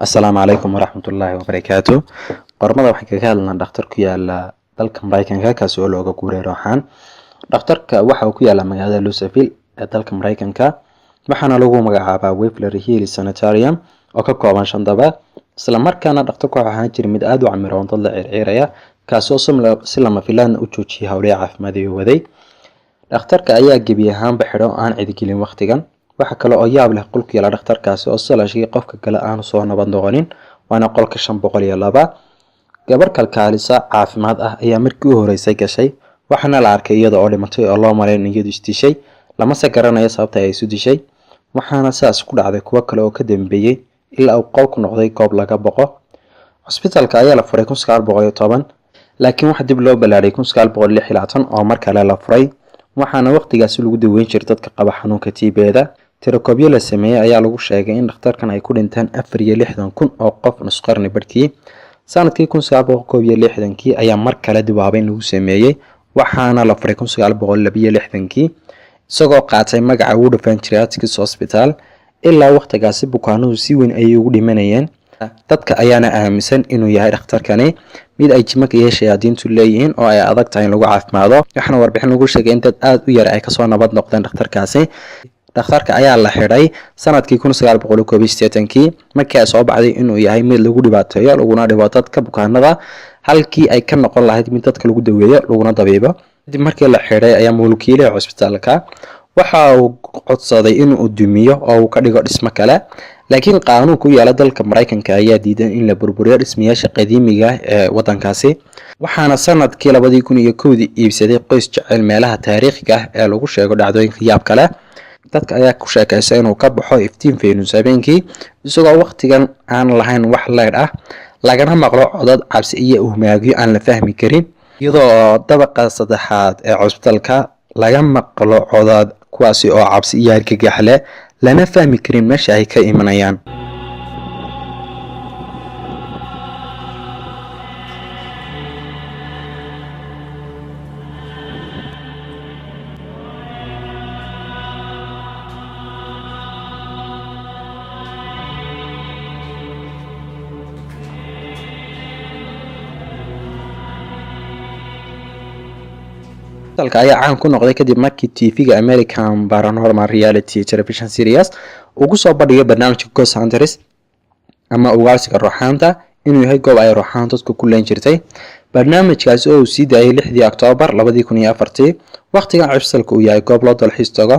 Asalaamu calaykum waraxmatullaahi wabarakaatu. Qormada waxaan kaga hadalnaa dhakhtar ku yaala dalka Mareykanka, kaasi oo looga guuray rooxaan. Dhakhtarka waxa uu ku yaalaa magaalada Louisville ee dalka Mareykanka, waxaana lagu magacaabaa Waverly Hills Sanitarium oo ka kooban shan dabaq. Isla markaana dhakhtarku wuxuu ahaan jiray mid aada u camiroon dad la circiiraya, kaasi oo si lama filaan u joojiyay howlaha caafimaad ee uu waday. Dhakhtarka ayaa gebi ahaanba xidhan oo aan cidigelin waqtigan. Waxa kale oo yaab leh qolku yaala dhakhtarkaasi oo sida la sheegay qofka kale aanu soo nabad noqonin, waana qolka 502. Gabar kalkaalisa caafimaad ah ayaa markii u horeysay gashay, waxaana la arkay iyada oo dhimatay oo loo malayn in iyadu isdishay, lamase garanayo sababta ay isu dishay. Waxaana sidaas ku dhacday kuwo kale oo ka dambeeyey ilaa uu qolku noqday goob laga boqo. Cusbitaalka ayaa la furay 1910, laakiin waxaa dib loo ballaadhiyay 1926 oo mar kale la furay, waxaana waqtigaasi lagu daweyn jiray dadka qaba xanuunka TB-da. Tirakoobyo la sameeyey ayaa lagu sheegay in dhakhtarkan ay ku dhinteen 64,000 oo qof nus qarni barhkii. Sanadkii 1961-kii ayaa mar kale dib u habeyn lagu sameeyey, waxaana la furay 1962-kii, isagoo qaatay magaca Woodfin Geriatrics Hospital. Ilaa waqtigaasi bukaanuhu si weyn ayay ugu dhimanayeen, dadka ayaana aaminsan inuu yahay dhakhtarkani mid ay jimanka iyo shayaadiintu leeyihiin oo ay adag tahay in lagu caafimaado. Waxaana warbixin lagu sheegay in dad aada u yar ay kasoo nabad noqdeen dhakhtarkaasi. Dhakhtarka ayaa la xidhay sanadkii 1981-kii markii ay soo baxday inuu yahay mid lagu dhibaateeyo laguna dhibo dadka bukaanada, halkii ay ka noqon lahayd mid dadka lagu daweeyo laguna dabiibo. Kadib markii la xidhay ayaa mulkiilaha cusbitaalka waxa uu codsaday inuu dumiyo oo uu ka dhigo dhismo kale, laakiin qaanuunka u yaala dalka Mareykanka ayaa diidan in la burburiyo dhismayaasha qadiimiga ah ee wadankaasi. Waxaana sanadkii 2001-dii iibsaday qoys jecel meelaha taariikhiga ah ee lagu sheego dhacdooyinka yaabka leh. Dadka ayaa ku sheekaysa inuu ka baxo iftiin faynuus habeenkii, isagoo waqtigan aan lahayn wax leydh ah, lagana maqlo codad cabsi iyo uhmaagyo aan la fahmi karin, iyadoo dabaqa saddexaad ee cusbitaalka laga maqlo codad kuwaasi oo cabsi iyo argagax leh, lana fahmi karin meesha ay ka imanayaan. Cusbitaalka ayaa caan ku noqday kadib markii TV-ga American Paranormal Reality Television Series uu kusoo bandhigay barnaamijka Ghost Hunters ama ugaarsiga ruuxaanta inuu yahay goob ay ruuxaan dadku ku leen jirtay. Barnaamijkaasi oo uu sii daayay 6-dii Oktoobar 2004-tii, waqtigan cusbitaalka uu yahay goob loo dalxiis tago.